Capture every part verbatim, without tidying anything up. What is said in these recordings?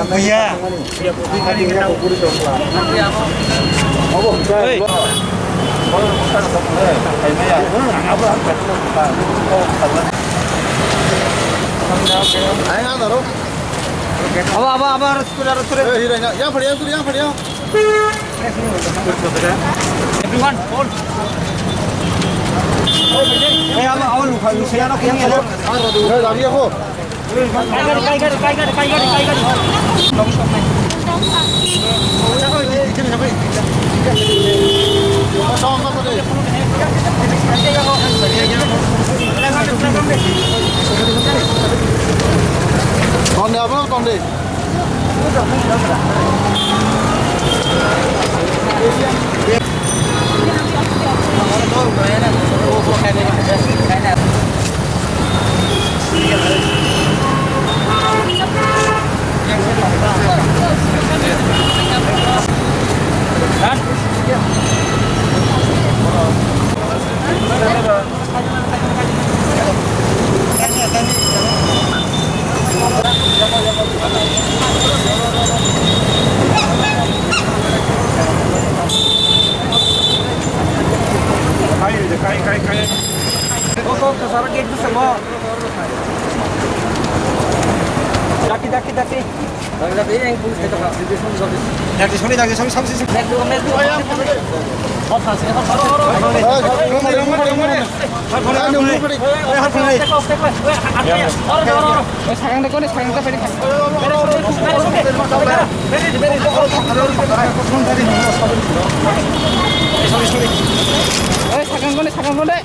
Buya. Abo, abo, abo, aro sukuri, aro sukuri. Eh, hira, ya, ya, phadia, sukuri, ya, phadia. Everyone, hold. Eh, abo, abo, lukha, lukha, ano, kini, ano. Eh, lagi ako. Kai gari, kai gari, kai gari, kai gari, kai gari. Ton de, abo ton de. Daki, daki, daki. Daki, sorry, daki, sorry, sorry, sorry. Sakang kone, sakang kone.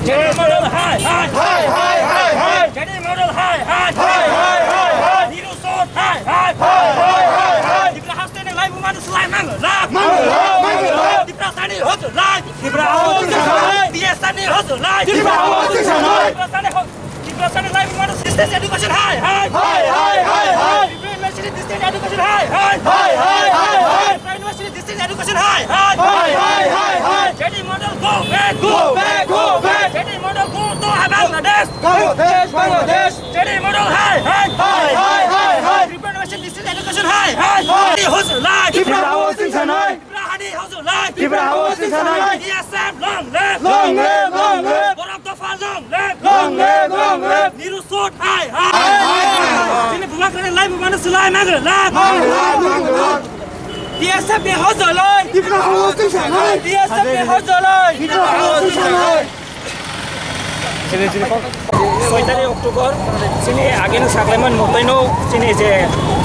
J D model hai hai hai hai hai hai. J D model hai hai hai hai hai hai. Niru sot hai hai hai hai hai. Tipra haste ni lai bu manu sulai mang la. Mang la, mang la. Tipra sani hot lai. Tipra hot lai. Tipra sani hot lai. Tipra hot lai. Tipra sani hot. Tiprasani life mano distance education hai hai. Hai, hai, hai, hai. Tiprasani distance education hai hai. Hai, hai, hai, hai. Tiprasani distance education hai hai. Hai, hai, hai, hai. J D model go back, go back, go back. J D model go to Bangladesh. Bangladesh, Bangladesh. J D model hai hai. Hai, hai, hai, hai. Tiprasani distance education hai hai. Hai. Hojlai. Tipra hojlai. Tipra hani hojlai. Tipra hojlai. T S F long live. Long live, long live. Borok dopha long live. Long live, long live. Niru sot hai hai. Hai, hai, hai. Chini bubagrani live mano sulai magrani live. Hai, hai, hai, hai. T S F ni hojlai. Tipra hojlai. T S F ni hojlai. Tipra hojlai. Soi tarik October, chini agini saklaiman motoino chini je,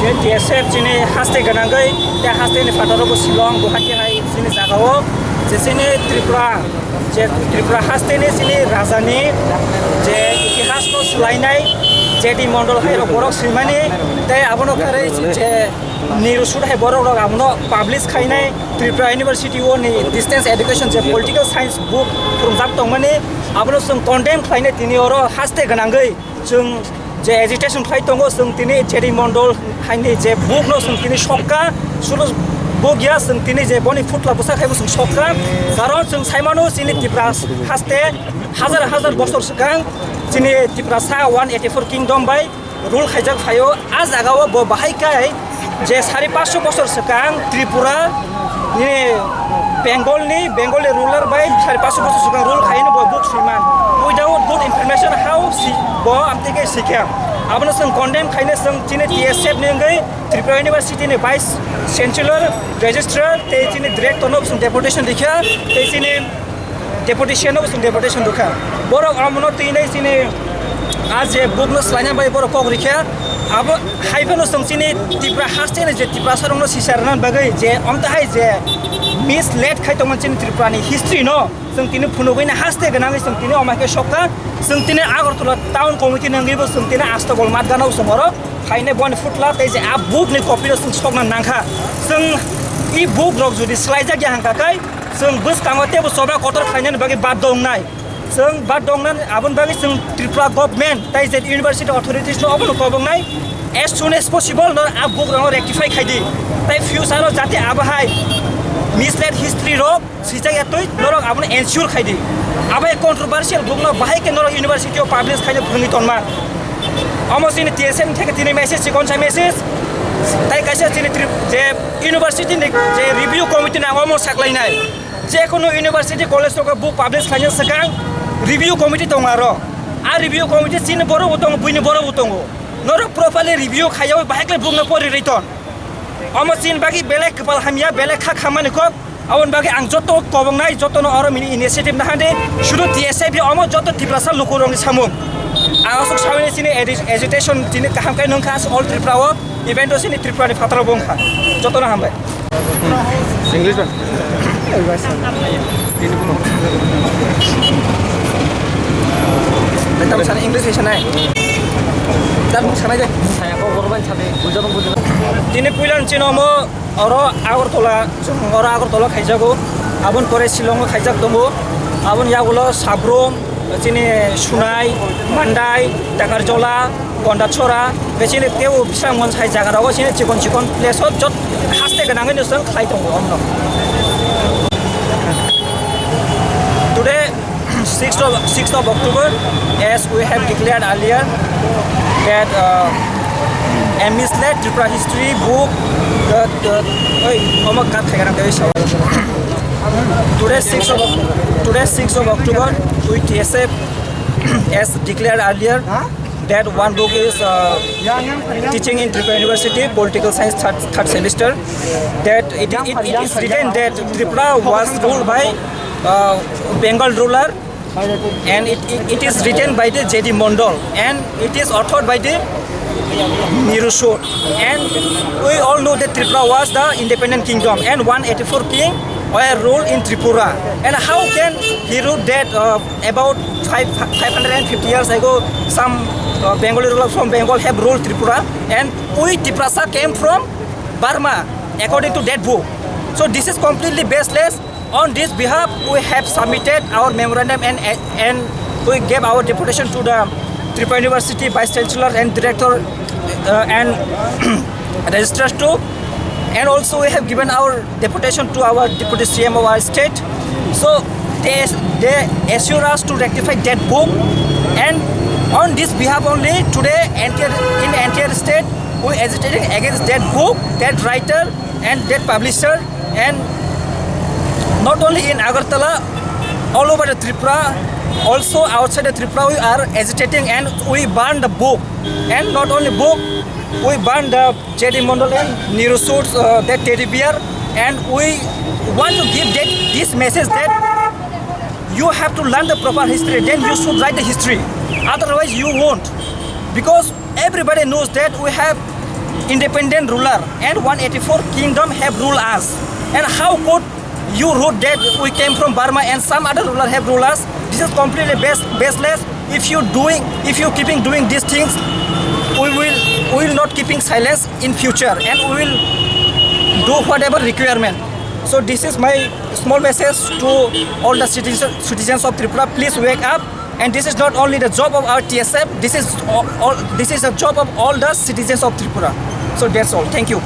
je T S F chini haste gwnangwi, te haste ni phataro bo Shillong, Guwahati hai chini jagao, je chini Tripura, je Tripura haste ni chini raja ni je itihas no swlainai, J D Mondol hai rok borok swimani, te abono kharwi je Niru sut hai borok rok abono publish khainai Tripura University o ni distance education je political science book phwrwngjak tongmani abono chwng condemn khlainai tini oro haste gwnangwi chwng je agitation khlai tongo chwng tini J D Mondol haini je book no chwng tini sokka suru book ya chwng tini je boni phutla bwsa khaibo chwng sokka karon chwng saimano chini Tripura haste hajar hajar bosor swkang chini Tiprasa one eighty four kingdom bai rule khaijak phaio, a jagao bo bahai kai je sari paanch sho bosor swkang Tripura ni Bengal ni, Bengali ruler bai sari paanch sho bosor swkang rule khaino bo book swiman. Without good information how si bo amtike sikha. Abono chwng condemn khaino chwng chini T S F ni wngwi Tripura University ni Vice Chancellor, Registrar tei chini Director no chwng deputation rikha tei chini Deputation no chwng deputation rwkha. Borok omono twi nai chini a je book no swlaina bai borok kok rikha. Abo hai phano chwng chini Tipra haste ni je Tiprasa rok no sisa rwna bagwi je omta hai je mislead khai tongma chini Tripura ni history no chwng tini phunugwi na haste gwnangwi chwng tini omo hai khe sokha. Chwng tini Agartala town committee nangwi bo chwng tini Astagol Matgano chwng oro phainai boni phutla tei je a book ni copy no chwng sokna nangkha. Chwng e book rok jodi swlaijak ya hwnkha khe, chwng bwskango teibo choba kotor khlainani bagwi baddo wngnai. Chwng baddo wngnani aboni bagwi chwng Tripura government tei je university authorities no obono kobongnai, as soon as possible no a book rokno rectify khai di. Tei future o jate abo hai Misled history rok swijak ya twi norok abono ensure khai di. Abai controversial book no bahai khe norok university o publish khai phwrwngwi tonma. Omo chini T S F theke tini message, chikon sa message. Tai kaisa chini trip je university ni je review committee nang omo saklainai. Je kono university college rok book publish khlaina swkang review committee tongo aro. A review committee chini borok bo tongo, buini borok bo tongo. Norok properly review khaiyawi bahai khe book no pori rwi ton. Omo chini bagwi belai kwpal hamya, belai kha khammani kok. Aboni bagwi ang joto kobongnai, jotono oro mini initiative naha de, sudu T S F ya omo joto Tiprasa lukurokni samung. Ang aswk sawi chini agi-, agitation chini kaham khe nungkha all Tripura o, even though chini Tripura ni phataro bo wngkha. Jotono hambai. English ba? Tam sana English sanai. Tam sanai de. Tini puilan chini omo oro Agartala, chwng oro Agartala khaijago. Aboni pore Shillong o khaijak tongo. Aboni yagulo Sabrum, chini Sunai, Mandai, Takarjola, Gondachora, bechini teo Bisramganj hai jaga rogo chini chikon chikon place o jot haste gwnangwi no chwng khlai tongo omno. Today, sixth of, sixth of October, as we have declared earlier, that, uh, a misled Tripura history book, the, the, oi, omo kat khai gana tei sawa. Today, sixth of, today, sixth of October, we T S F, as declared earlier, that one book is, uh, teaching in Tripura University, political science third, third semester, that it, it, it is written that Tripura was ruled by, uh, Bengal ruler, and it, it, it is written by the J D Mondal, and it is authored by the Nirusur. And we all know that Tripura was the independent kingdom, and one eighty-four king were ruled in Tripura. And how can he rule that, uh, about five, five hundred fifty years ago, some, uh, Bengali ruler from Bengal have ruled Tripura, and we Tiprasa came from Burma, according to that book. So this is completely baseless. On this behalf, we have submitted our memorandum and, and we gave our deputation to the Tripura University Vice Chancellor and Director, uh, and registrars too. And also we have given our deputation to our deputy C M of our state. So they, they assure us to rectify that book. And on this behalf only, today entire, in entire state, we agitating against that book, that writer, and that publisher. And not only in Agartala, all over the Tripura, also outside the Tripura, we are agitating and we burn the book. And not only book, we burn the J D Mondal and Nirusur's, uh, that teddy bear. And we want to give that, this message that you have to learn the proper history, then you should write the history. Otherwise, you won't. Because everybody knows that we have independent ruler and one eighty-four kingdom have ruled us. And how could you wrote that we came from Burma and some other ruler have ruled us? This is completely base-, baseless. If you doing, if you keeping doing these things, we will, we will not keeping silence in future, and we will do whatever requirement. So this is my small message to all the citizens, citizens of Tripura. Please wake up. And this is not only the job of our T S F. This is all, all, this is the job of all the citizens of Tripura. So that's all. Thank you.